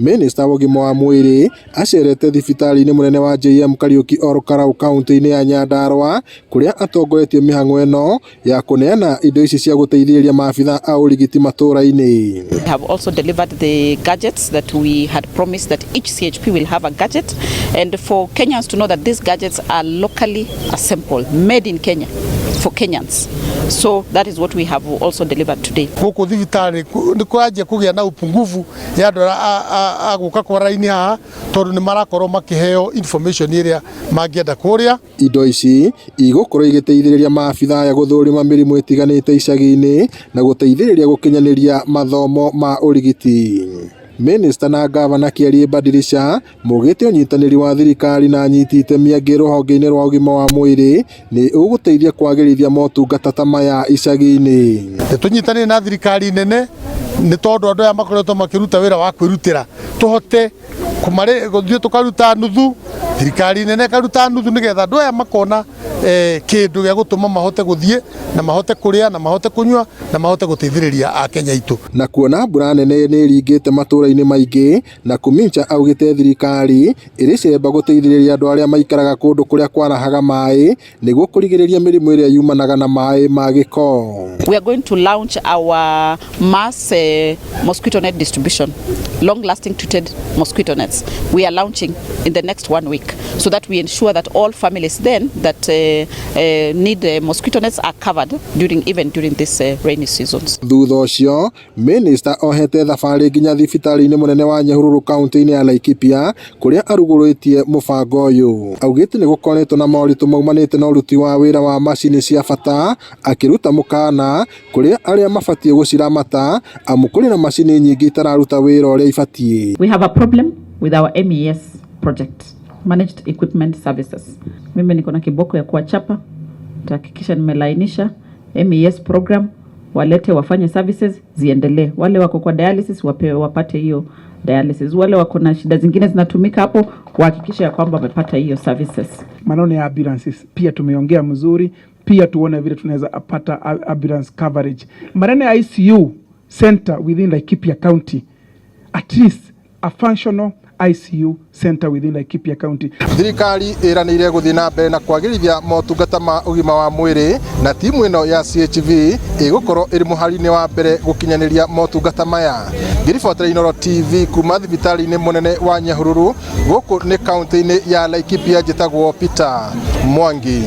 Minista wa ũgima wa mwĩrĩ acerete thibitarĩ-inĩ mũnene wa JM Kariuki Ol Kalou kaunti-inĩ ya Nyandarua kũrĩa atongoretie mĩhang'o ĩno ya kũneana indo ici cia gũteithĩrĩria maabitha a ũrigiti matũra-inĩ. We have also delivered the gadgets that we had promised that each CHP will have a gadget, and for Kenyans to know that these gadgets are locally assembled, made in Kenya for Kenyans. So that is what we have also delivered today. Gũkũ thibitarĩ nĩ kũranjia kũgĩa na upungufu ya andũ arĩa a gũka kwa raini haha tondũ nĩ marakorwo makĩheo information ĩrĩa mangĩenda kũrĩa. Indo ici igũkorwo igĩteithĩrĩria maabitha aya gũthũrima mĩrimũ ĩtiganĩte icagi-inĩ na gũteithĩrĩria gũkinyanĩria mathomo ma ũrigiti. Minista na ngavana Kĩarie Badilisha maugĩte ũnyitanĩri wa thirikari na anyiti itemi angĩ rũhonge-inĩ rwa ũgima wa mwĩrĩ nĩ ũgũteithia kwagĩrithia motungata ta maya icagi-inĩ. Nĩ tũnyitanĩre na thirikari nene nĩ tondũ andũ aya makoretwo makĩruta wĩra wa kwĩrutĩra, tũhote gũthiĩ tũkaruta nuthu, thirikari nene ĩkaruta nuthu, nĩgetha andũ aya makona kĩndũ gĩa gũtũma mahote gũthiĩ na mahote kũrĩa na mahote kũnyua na mahote gũteithĩrĩria Akenya aitũ. Na kuona mbura nene nĩ ĩringĩte matũra-inĩ maingĩ na Kumincha augĩte thirikari ĩrĩ cemba gũteithĩrĩria andũ arĩa maikaraga kũndũ kũrĩa kwarahaga maĩ nĩguo kũrigĩrĩria mĩrimũ ĩrĩa yumanaga na maĩ ma gĩko. We are going to launch our mass mosquito net distribution, long-lasting treated mosquito nets. We are launching in the next one week so that we ensure that all families then that need mosquito nets are covered during even during this rainy seasons. Thutha ũcio minista ohete thabarĩ nginya thibitarĩ-inĩ mũnene wa Nyahururu kaunti-inĩ ya Laikipia kũrĩa arugũrĩtie mũbango ũyũ. Augĩte nĩ gũkoretwo na moritũ maumanĩte na ũruti wa wĩra wa macini cia bata, akĩruta mũkana kũrĩ arĩa mabatiĩ gũciramata amu kũrĩ na macini nyingĩ itararuta wĩra ũrĩa ibatiĩ. We have a problem with our MES project, Managed Equipment Services. Mimi niko na kiboko ya kuwachapa, nitahakikisha nimelainisha MES program, walete wafanye services ziendelee. Wale wako kwa dialysis wapewe, wapate hiyo dialysis. Wale wako na shida zingine zinatumika hapo, wahakikishe ya kwamba wamepata hiyo services. Maneno ya ambulances pia tumeongea mzuri, pia tuone vile tunaweza pata ambulance coverage. Maneno ya ICU center within Laikipia County, at least a functional ICU center within Laikipia County. Thirikari ĩranĩire gũthiĩ na mbere na kwagĩrithia motungata ma ũgima wa mwĩrĩ na timu ĩno ya CHV ĩgũkorwo ĩrĩ mũhari-inĩ wa mbere gũkinyanĩria motungata maya. Ngĩribotera Inooro TV kuma thibitarĩ-inĩ mũnene wa Nyahururu gũkũ nĩ kaunti-inĩ ya Laikipia, njĩtagwo Peter Mwangi.